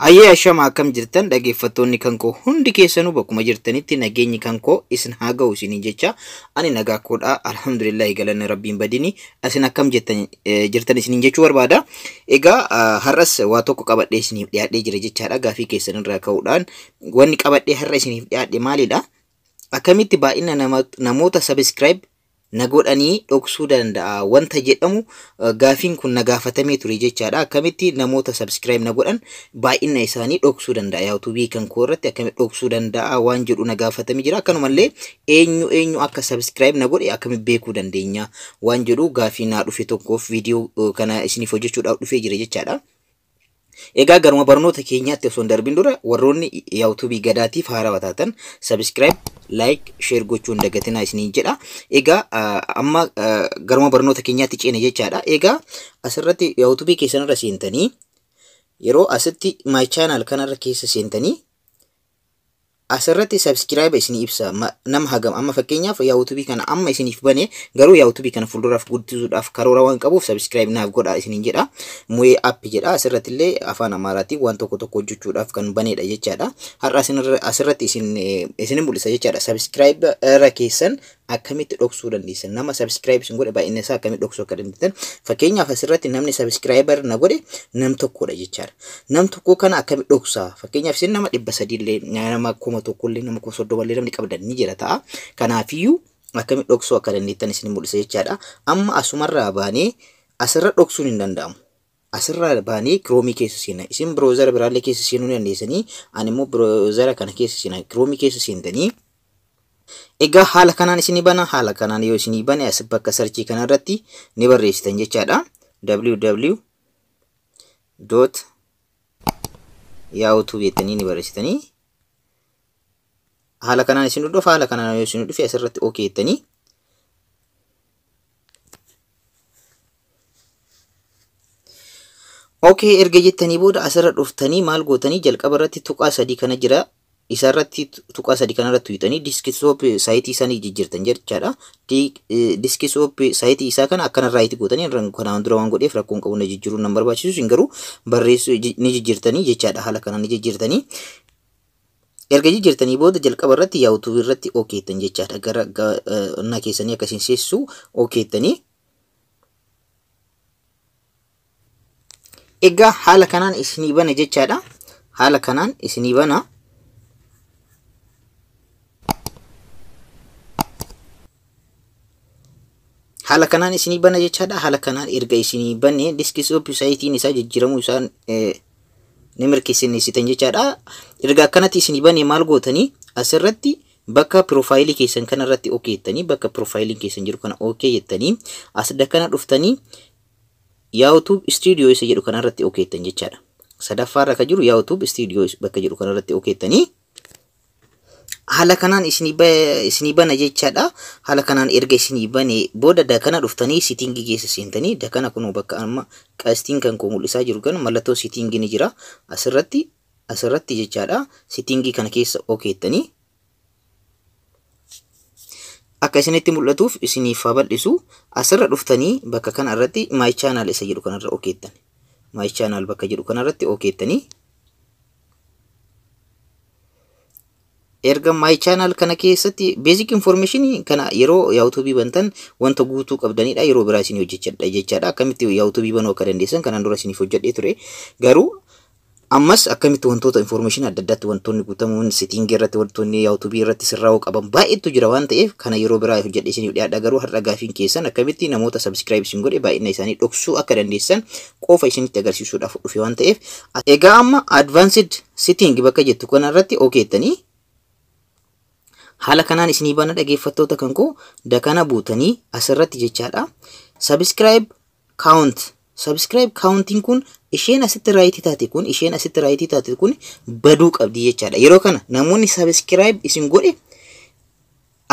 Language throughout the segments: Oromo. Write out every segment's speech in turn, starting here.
Ayyee ashama akkam jirtan dhaggeeffattoonni kan koo hundi keessanuu bakkuma jirtanitti nageenyi kan koo isin haa ga'u isiniin jecha ani nagaa koodha alhamdulillahi galanni rabbiin badini isin akkam jettan jirtan isiniin jechuu barbaada. Egaa har'as waa tokko qabadhee isiniif dhiyaadhee jira jechaadha gaafii keessan irraa ka'uudhaan wanni qabadhee har'a isiniif dhiyaadhe maalidha? Akkamitti baay'ina namoota subscribe na godhanii dhoksuu danda'a wanta jedhamu gaafiin kun na gaafatamee ture jechaadha. Akkamitti namoota subscribe na godhan baay'ina isaanii dhoksuu danda'a yuutuubii kan koo irratti akkamitti dhoksuu danda'a waan jedhu na gaafatamee jira. Akkanumallee eenyu eenyu akka subscribe na godhe akkamitti beekuu dandeenya waan jedhu gaafii naa dhufe tokkoof viidiyoo kana isiniif hojjechuudhaaf dhufee jira jechaadha. Egaa garuma barnoota keenyaatti osoo hin darbin dura warroonni yuutuubii gadaatiif haarawaa taatan subscribe, like, share gochuun dagatinaa isiniin jedha. Egaa amma garuma barnoota keenyaatti ceene jechaadha. Egaa asirratti yuutuubii keessanirra seentanii yeroo asitti my channel kanarra keessa seentanii asirratti subscribe isinii ibsa nama hagam amma fakkeenyaaf yuutuubii kana amma isiniif bane garuu yuutuubii kana fuulduraaf guddisuudhaaf karoora waan qabuuf subscribe naaf godha isiniin jedha. Mu'ee app jedha asirratti illee afaan amaaraatiin waan tokko tokko hojjechuudhaaf kan banedha jechaadha. Har'a asirratti isin mul'isa jechaadha. Subscribe irra keessan akkamitti dhoksuu dandeessan nama subscribe isin godhe baay'ina isaa akkamitti dhoksuu akka dandeessan fakkeenyaaf asirratti namni subscriber na godhe nam tokkodha jechaadha. Nam tokko kana akkamitti dhoksaa fakkeenyaaf isin nama 300 illee nama 1000 illee nama 30,000 illee namni qabdan ni jira ta'a. Kanaafiyyuu akkamitti dhoksuu akka dandeettan isin mul'isa jechaadha. Amma asumarraa baanee asirra dhoksuun hin danda'amu. Asirraa baanee kiroomii keessa seena. Isin biroozara biraallee keessa seenuu ni dandeessanii. Ani immoo biroozara kana keessa seena. Kiroomii keessa seentanii. Egaa haala kanaan isinii bana. Haala kanaan yoo isinii bane as bakka sarchii kanarratti ni barreessitan jechaadha. www dot youtube jettanii ni barreessitanii. Haala kanaan isin dhufa. Haala kanaan yoo isin dhufe asirratti ok jettanii. Ok erga jettanii booda asirra dhuftanii maal gootanii jalqaba irratti tuqaa sadii kana jira. Isarratti tuqaa sadii kanarratti tuqxanii diskitoop saayitii isaanii jijjiirtan jechaadha. Diskitoop saayitii isaa kana akkana raayitii gootanii kanaan dura waan godheef rakkoon qabu na jijjiiruun nan barbaachisu isin garuu barreessuu ni jijjiirtanii jechaadha. Haala kanaan ni jijjiirtanii. Erga jijjiirtanii booda jalqaba irratti yuutuubii irratti ok jettan jechaadha. Gara na keessanii akkasiin seessuu ok jettanii. Egaa haala kanaan isinii bana jechaadha. Haala kanaan isinii bana. Haala kanaan isinii bana jechaadha. Haala kanaan erga isinii bane diskitoop saayitiin isaa jijjiiramuu isaan ni mirkaneessitan jechaadha. Erga akkanatti isinii bane maal gootanii asirratti bakka piroofaayilii keessan kanarratti ok jettanii bakka piroofaayiliin keessan jiru kana ok jettanii as kana dhuftanii YouTube Studio isa jedhu kanarratti ok jettan jechaadha. Sadaffaarra kan jiru YouTube Studio bakka jedhu kanarratti ok jettanii haala kanaan isinii bana jechaadha. Haala kanaan erga isinii bane booda dakana dhuftanii sitingii keessa seentanii dakana kunuu bakka amma qastiin kan koo mul'isaa jiru kan mallattoo sitingii ni jira. Asirratti jechaadha. Sitingii kana keessa ok jettanii akka isinitti mul'atuuf isiniif haa bal'isu. Asirra dhuftanii bakka kana irratti my channel isa jedhu kanarra ok jettan. My channel bakka jedhu kanarratti ok jettanii erga my channel kana keessatti basic information kana yeroo yuutuubii bantan wanta guutuu qabdanidha. Yeroo biraa isin hojjechadha jechaadha. Akkamitti yuutuubii banuu akka dandeessan kanaan dura isiniif hojjedhee ture. Garuu ammas akkamitti wantoota information adda addaatti wantoonni guutamuun setting irratti wantoonni yuutuubii irratti sirraa'uu qaban baay'eetu jira waan ta'eef kana yeroo biraa hojjedhee isiniif dhiyaadha. Garuu har'a gaafiin keessan akkamitti namoota subscribe isin godhe baay'ina isaanii dhoksuu akka dandeessan qofa isinitti agarsiisuudhaaf dhufe waan ta'eef. Egaa amma advanced setting bakka jettu kanarratti ok jettanii haala kanaan isinii bana dhaggeeffattoota kan koo dakana buutanii asirratti jechaadha. Subscribe count. Subscribe counting kun isheen asitti raayitii taate kun isheen asitti raayitii taate kun baduu qabdi jechaadha. Yeroo kana namoonni subscribe isin godhe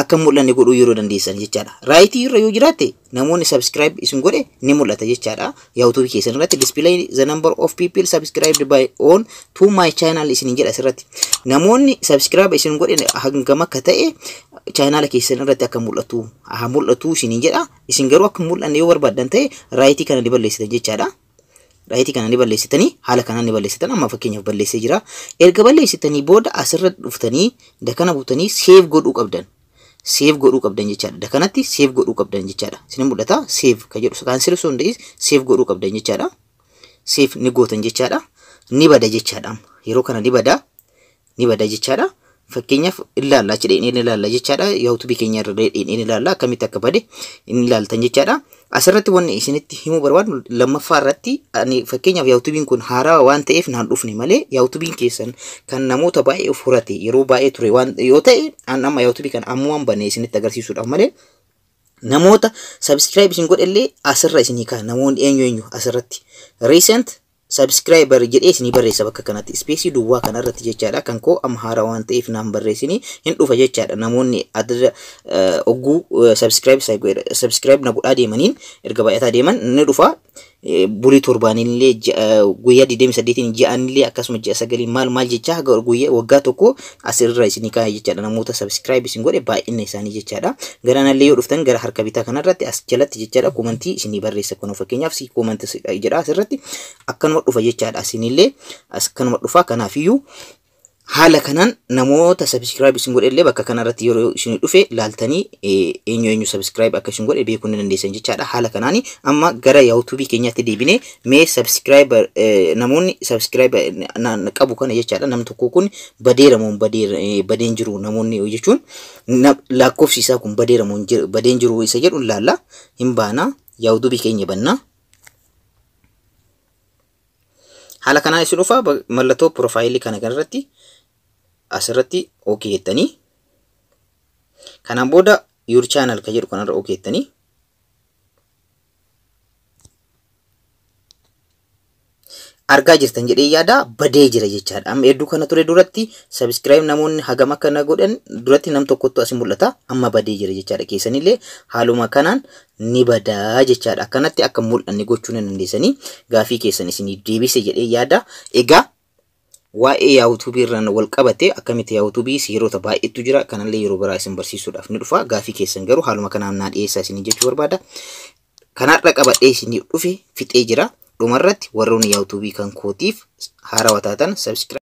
akka mul'anne godhuu yeroo dandeessan jechaadha. Raayitii irra yoo jiraatte namoonni subscribe isin godhe ni mul'ata jechaadha. Yuutuubii keessan irratti display the number of people subscribed by on to my channel isin jedha asirratti. Namoonni subscribe isin godhe hangam akka ta'e chaanaala keessan irratti akka mul'atu haa mul'atu isin jedha. Isin garuu akka mul'anne yoo barbaaddan ta'e raayitii kana ni balleessitan jechaadha. Raayitii kana ni balleessitanii, haala kanaan ni balleessitan. Amma fakkeenyaaf balleessee jira. Erga balleessitanii booda asirra dhuftanii dakana buutanii save godhuu qabdan. Save godhuu qabdan jechaadha. Dakanatti save godhuu qabdan jechaadha. Isin mul'ata save kan jedhu, cancel osoo hin ta'in save godhuu qabdan jechaadha. Save ni gootan jechaadha. Ni bada jechaadha. Yeroo kana ni bada. Ni bada jechaadha. Fakkeenyaaf ilaallaa jedhee inni ilaalla jechaadha. YouTube keenya irra inni ilaalla, akkamitti akka bade inni ilaaltan jechaadha. Asirratti wanni isinitti himuu barbaadu, lammaffaa irratti ani fakkeenyaaf YouTube'n kun haaraa waan ta'eef naan dhufne malee, YouTube'n keessan kan namoota baay'ee of horate yeroo baay'ee ture waan yoo ta'e, an amma YouTube kan ammumaan banee isinitti agarsiisuudhaaf malee, namoota subscribe isin godhellee asirra isinii ka'a. Namoonni eenyu eenyu asirratti recent subscriber jedhee isinii barreessa bakka kanatti, space duwwaa kanarratti jechaadha. Kan koo amma haaraa waan ta'eef naan barreessinii hin dhufa jechaadha. Namoonni adda ogguu subscribe na godhaa deemaniin erga baay'ataa deeman ni dhufa. Bulii torbaanillee, guyyaa 28, ji'aanillee, akkasuma ji'a 9, maal maal jechaa haga guyyaa waggaa 1 asirra isinii kaa'e jechaadha. Namoota subscribe isin godhe baay'ina isaanii jechaadha. Garanallee yoo dhuftan gara harka bitaa kanarratti as jalatti jechaadha, comment isinii barreessa. Kun fakkeenyaaf si comment jedha, asirratti akkanuma dhufa jechaadha. Asinillee akkanuma dhufa. Kanaafiyyuu haala kanaan namoota subscribe isin godhe illee bakka kanarratti yeroo isin dhufe laaltanii eenyu eenyu subscribe akka isin godhe beekuu ni dandeessan jechaadha. Haala kanaan amma gara YouTube keenyaatti deebinee mee subscribe namoonni subscribe qabu kana jechaadha. Namni tokko kun badeera moo badeen jiru, namoonni jechuun lakkoofsi isaa kun badeera moo badeen jiru isa jedhu ilaalla. Hin baana, YouTube keenya bannaa. Haala kanaan isin dhufa. Mallattoo profile kana kanarratti asirratti okay jettanii, kanaan booda your channel kan jedhu kanarra okay jettanii, argaa jirtan jedhee yaada, badee jira jechaadha. Amma hedduu kana ture duratti subscribe namoonni hagam akka na godhan duratti nam tokkottu asi mul'ata, amma badee jira jechaadha. Keessanillee haaluma kanaan ni badaa jechaadha. Akkanatti akka mul'anne gochuu ni dandeessanii. Gaafii keessan isinii deebise jedhee yaada. Egaa waa'ee YouTube irraan wal qabate, akkamitti YouTube seerota baay'eetu jira, kanallee yeroo biraa isin barsiisuudhaaf ni dhufa. Gaafii keessan garuu haaluma kanaan naa dhiyeessaa isinii jechuu barbaada. Kanarra qabadhee isinii dhufe fixee jira. Dhumarratti warroonni YouTube kan kootiif haarawaa taatan subscribe